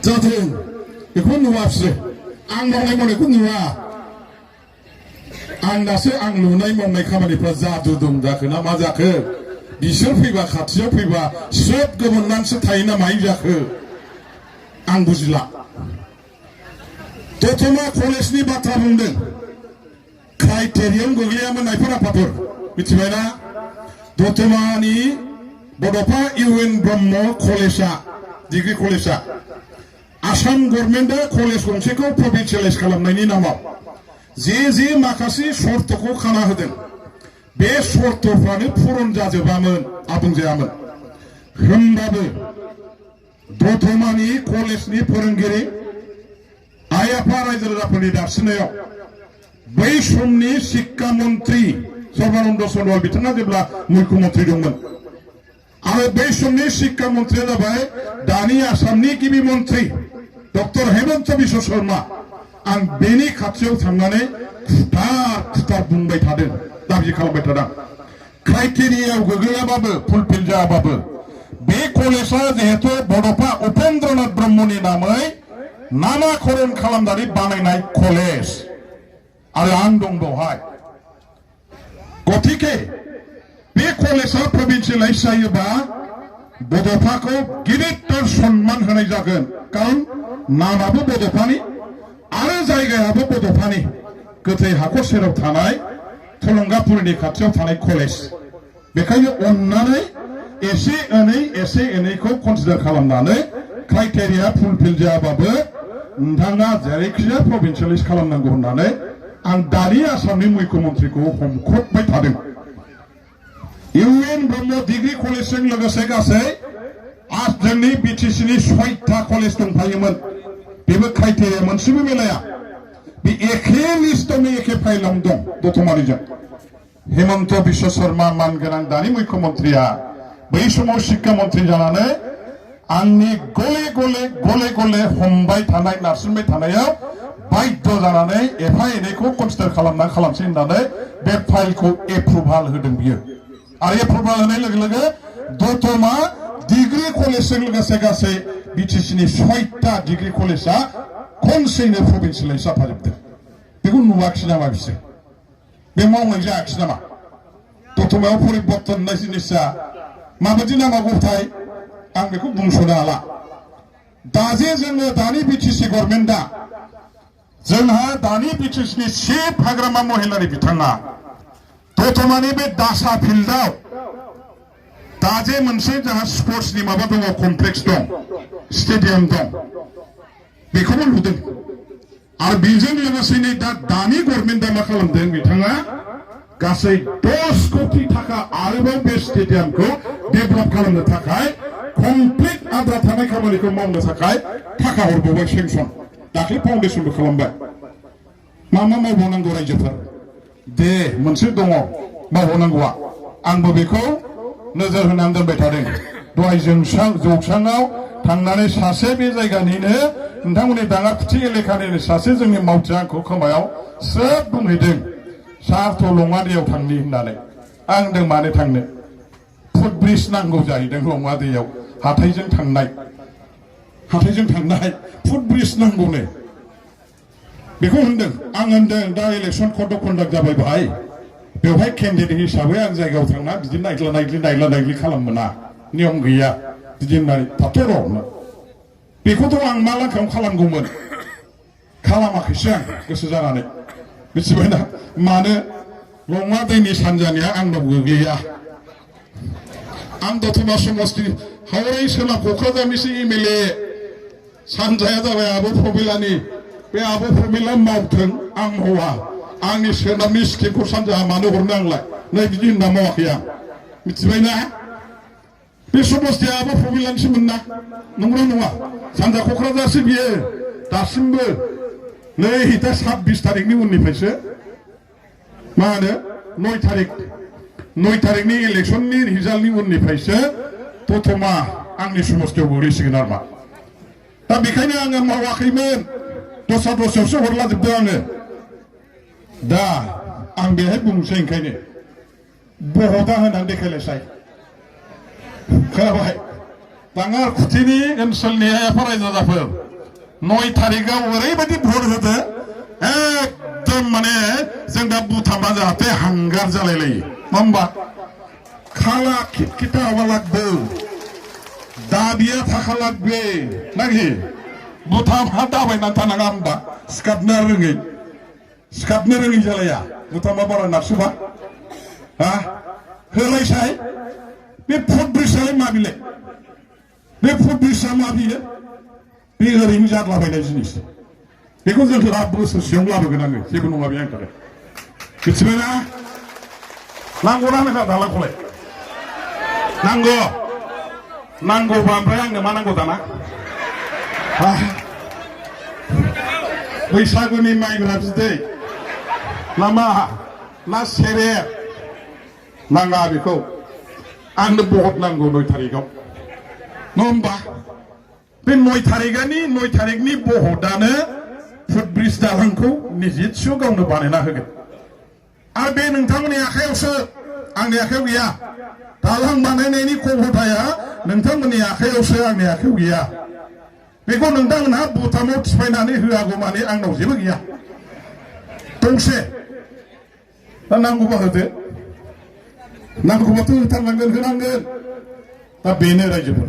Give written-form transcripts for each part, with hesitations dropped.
जाथों बेखौ नुवासै आं मावनाय मावनायखौ नुवा आं दासो आं नुनाय मावनाय खामानिफ्रा जादु दं जाखो ना मा जाखो बिसोर फैबा खाथियाव फैबा सोब गोमोरनानैसो थायो ना मायो जाखो आं बुजिला दतमा कलेजनि बाथ्रा बुंदों क्राइटेरियायाव गोग्लैयामोन नायफोर आफादफोर मिथिबायना दतमानि बड'फा इउएन ब्रह्म कलेजआ डिग्री कलेजआ आसाम गभर्नमेन्टआ कलेज गंसेखौ प्रभिन्सियेलाइज खालामनायनि नामाव जे माखासे सर्तखौ खाना होदों बे सर्तफ्रानो पुरन जाजोबामोन आबुं जायामोन होमबाबो दतमानि कलेजनि फोरोंगिरि आइ आफा रायजो राजाफोरनि दारसिनायाव बै समनि शिक्षा मन्त्रि सर्बानन्द सनोवाल बिथाङा जेब्ला मुख्यमन्त्रि दंमोन आरो बै समनि शिक्षा मन्त्रिया जाबाय दानि आसामनि गिबि मन्त्रि डक्टर हेमन्त बिश्व शर्मा आं बेनि खाथियाव थांनानै खुथार बुंबाय थादों दाबि खालामबाय थादों क्राइटेरियायाव गोग्लैयाबाबो फुलफिल जायाबाबो बे कलेजआ जिहेतु बड'फा उपेन्द्रनाथ ब्रह्मनि नामै नामाकरण खालामनानै बानायनाय कलेज आरो आं दं बेवहाय गतिके बे कलेजआ प्रभिन्सियेलाइज जायोबा बड'फाखौ गिदिरथार सन्मान होनाय जागोन कारण नामाबो बड'फानि आरो जायगायाबो बड'फानि गोथै हाखर सेराव थानाय थुलुंगापुरनि खाथियाव थानाय कलेज बेखायनो अन्नानै एसे एनैखौ कनसिडार खालामनानै क्राइटेरिया फुलफिल जायाबाबो नोंथाङा जेरैखिजाया प्रभिन्सियेलाइज खालामनांगौ होननानै आं दानि आसामनि मुख्यमन्त्रिखौ हमख्रबबाय थादों इउएन ब्रह्म डिग्री कलेजजों लोगोसे गासै जोंनि बिटिसिनि 6टा कलेज दंफायोमोन बेबो क्राइटेरिया मोनसेबो मिलाया बे एखे लिस्टआवनो एखे फाइलावनो दं दतमानिजों हेमन्त बिश्व शर्मा मानगोनां दानि मुख्यमन्त्रिया बै समाव शिक्षा मन्त्रि जानानै आंनि गले हमबाय थानाय नारसिनबाय थानायाव बाध्य जानानै एफा एनैखौ कनसिडार खालामसै होननानै बे फाइलखौ एप्रुभाल होदों बियो आरो एप्रुभाल होनाय लोगो लोगो दतमा डिग्री कलेजजों लोगोसे गासै बिटिसिनि 6टा डिग्री कलेजआ खनसेयैनो प्रभिन्सियेलाइज जाफाजोबदों बेखौ नुवाखिसै नामा बिसोर बे मावनाय जायाखिसै नामा दतमायाव परिबर्तन होननाय जिनिसा माबायदि नामागौथाय आं बेखौ बुंस'नो हाला दा जे जोङो दानि बिटिसि गभर्नमेन्टआ जोंहा दानि बिटिसिनि चिफ हाग्रामा महिलारि बिथाङा दतमानि बे दासा फिल्डआव दा जे मोनसे जोंहा स्पर्ट्सनि माबा दङ कमप्लेक्स दं स्टेडियाम दं बेखौबो लुदों आरो बेजों लोगोसेनो दानि गभर्नमेन्टआ मा खालामदों बिथाङा गासै 10 कोटी थाखा आरोबाव बे स्टेडियामखौ डेभेलप खालामनो थाखाय कमप्लिट आद्रा थानाय खामानिखौ मावनो थाखाय थाखा हरबावबाय सेंसन दाख्लै फाउन्डेसनबो खालामबाय मा मावबावनांगौ रायजोफोर दे मोनसे दङ मावबावनांगौआ आंबो बेखौ नोजोर होनानै दोनबाय थादों दहाय जौस्राङाव थांनानै सासे बे जायगानिनो नोंथांमोननि दाङाखुथि एलेकानिनो सासे जोंनि मावथिया आंखौ खोमायाव स्रोब बुंहैदों सारथ' लङा दैयाव थांनि होननानै आं होनदों मानो थांनो फुटब्रिज नांगौ जाहैदों लङा दैयाव हाथायजों थांनाय फुटब्रिज नांगौनो बेखौ होनदों आं होनदों दा इलेक्सन कड अफ कन्डाक्ट जाबाय भाई बेवहाय केन्डिडेट हिसाबै आं जायगायाव थांना बिदि नायग्ला खालाम मोना नियम गैया बिदि होननानै थाथ' र' बेखौथ' आं मा लांखायाव खालामगौमोन खालामाखैसो आं गोसो जानानै मिथिबायना मानो लङा दैनि सानजानिया आंनाव गोग्लैया आं दतमा समस्ति हावराइ सोनाब क'क्राझारनिसो एमएलए सानजाया जाबाय आब' प्रमिलानि बे आब' प्रमिला मावथों आं मावा आंनि सोनाबनि स्किमखौ सानजाहा मानो हरनो आंलाय नै बिदि होनना मावाखै आं मिथिबायना बे समस्तिया आब' प्रमिलानिसोमोन ना नंगौना नङा सानजा क'क्राझारसो बियो दासिमबो नै दा 26 तारिखनि उननिफ्रायसो मा होनो 9 तारिखनि इलेक्सननि रिजाल्टनि उननिफ्रायसो दतमा आंनि समस्तियाव गोग्लैसिगोन आरो मा दा बेखायनो आङो मावाखैमोन दस्रायावसो हरलाजोबदों आङो दा आं बेहाय बुंसै ओंखायनो बहता होनानै देखायलायसाय खोनाबाय बाङार खुथिनि ओनसोलनि आफा रायजो राजाफोर 9 तारिखआव ओरैबायदि भट होदो एकदम माने जों दा बुथामा जाहाथे हांगार जालायलायो नङा होमबा खाला खिथावा लागबो दाबिया थाखा लागबे नागि बुथामा दाबायना थानाङा होमबा सिखाबनो रोङै जालाया बुथामा बारा नारसोबा हा होलायसाय बे भट ब्रिजआलाय मा बिलाय बे भट ब्रिजआ मा बियो बे ओरैनो जादलाबायनाय जिनिस बेखौ जों बोसोरसेयाव लाबोगोन आङो जेबो नङा बे आंनि थाखाय मिथिबायना नांगौना नोंहा दालांखौलाय नांगौबा ओमफ्राय आंनो मा नांगौ दाना बैसागुनि माइब्रा बिदै ना सेरेब नाङा बेखौ आंनो बहुत नांगौ 9 तारिखआव नङा होमबा बे 9 तारिखनि बहुदानो फुटब्रिज दालांखौ निजित्स' गावनो बानायना होगोन आरो बे नोंथांमोननि आखायावसो आंनि आखायाव गैया दालां बानायनायनि खबरथाया नोंथांमोननि आखायावसो आंनि आखायाव गैया बेखौ नोंथांमोनहा बुथामाव थिफायनानै होआगौ माने आंनाव जेबो गैया दंसे दा नांगौबा होदो नांगौबाथ' होनांगोन दा बेनो रायजोफोर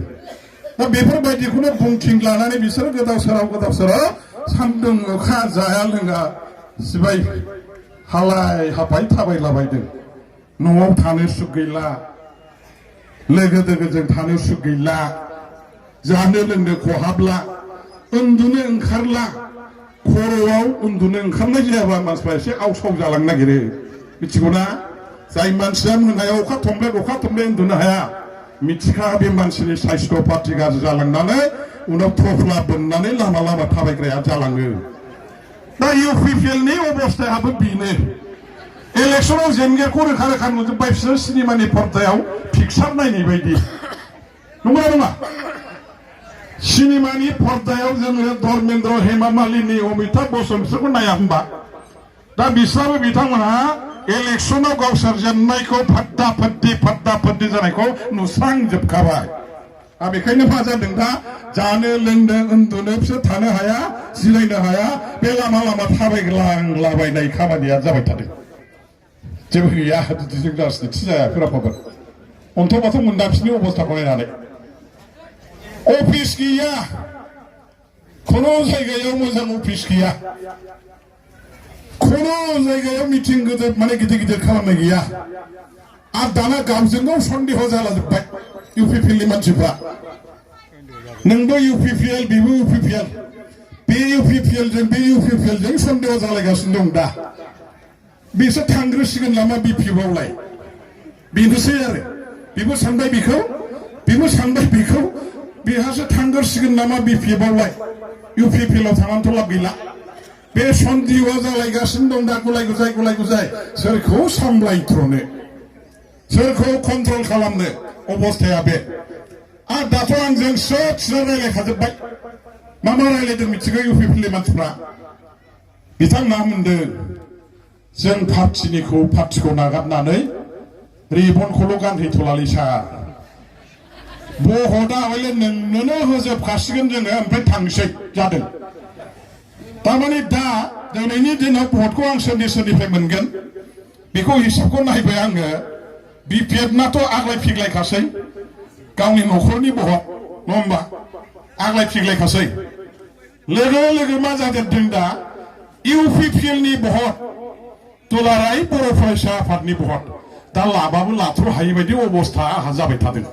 दा बेफोरबायदिखौनो बुंथिं लानानै बिसोरो गोदाव सोराव सान्दुं अखा जाया लोङा सिबाय हालाय हाबाय थाबायलाबायदों न'आव थानो सुख गैला लोगो दोगोजों थानो सुख गैला जानो लोंनो खहाबला उन्दुनो ओंखारला खर'आव उन्दुनो ओंखारनाय जायाबा मानसिफ्रा एसे आवसाव जालांनो नागिरो मिथिगौना जाय मानसिया मोनायाव अखा थमब्ले उन्दुनो हाया मिथिखा बे मानसिनि साइस्थ' पार्टि गाज्रि जालांनानै उनाव थफ्ला बोननानै लामा थाबायग्राया जालाङो दा इउपिपिएलनि अबस्थायाबो बेनो इलेक्सनाव जेननायखौ रोखा नुजोब्बाय बिसोर सिनेमानि पर्दायाव पिक्सार नायनाय बायदि नंगौना नङा सिनेमानि पर्दायाव जोङो धर्मेन्द्र हेमा मालिनी अमिताभ बच्चन बिसोरखौ नाया होनबा दा बिसोराबो बिथांमोनहा इलेक्सनाव गावसोर जेननायखौ फाड्डा फाड्डि जानायखौ नुस्रांजोबखाबाय दा बेखायनो मा जादों दा जानो लोंनो उन्दुनो बिसोर थानो हाया जिरायनो हाया बे लामा थाबायग्लांलाबायनाय खामानिया जाबाय थादों जेबो गैया बिदिजों राजनिथि जाया फोराफोर अन्थ'बाथ' मोनदा बिसोरनि अबस्थाखौ नायनानै अफिस गैया खुनु जायगायाव मोजां अफिस गैया खुनु जायगायाव मिटिं गिदिर खालामनाय गैया आरो दाना गावजों गाव सन्देह जालाजोब्बाय इउपिपिएलनि मानसिफ्रा नोंबो इउपिपिएल बेबो इउपिपिएल बे इउपिपिएलजों सन्देह जालायगासिनो दं दा बिसोर थांग्रोसिगोन नामा बिपिएफआवलाय बेनोसै आरो बेबो सानबाय बेखौ बेहासो थांग्रोसिगोन नामा बिपिएफआवलाय इउपिपिएलआव थांनानैथ' लाब गैला बे सन्देहआ जालायगासिनो दं दा गुलाय गुजाय सोरखौ सामलायथ्र'नो सोरखौ कन्ट्रल खालामनो अबस्थाया बे आरो दाथ' आंजों सोर रायलायखाजोब्बाय मा रायलायदों मिथिगौ इउपिपिएलनि मानसिफ्रा बिथांमोना मोनदों जों पार्टिखौ नागारनानै रिबनखौल' गानहैथ'लालै सार भटआ हले नोंनोनो होजोबखासिगोन जोङो ओमफ्राय थांसै जादों तारमाने दा दिनैनि दिनाव भटखौ आं सोरनिफ्राय मोनगोन बेखौ हिसाबखौ नायबाय आङो बिपिएफनाथ' आग्लाय फिग्लायखासै गावनि न'खरनि भट नङा होमबा आग्लाय फिग्लायखासै लोगो मा जादेरदों दा इउपिपिएलनि भट दुलाराय बर' फरायसा आफादनि भट दा लाबाबो लाथ्र' हायि बायदि अबस्था आंहा जाबाय थादों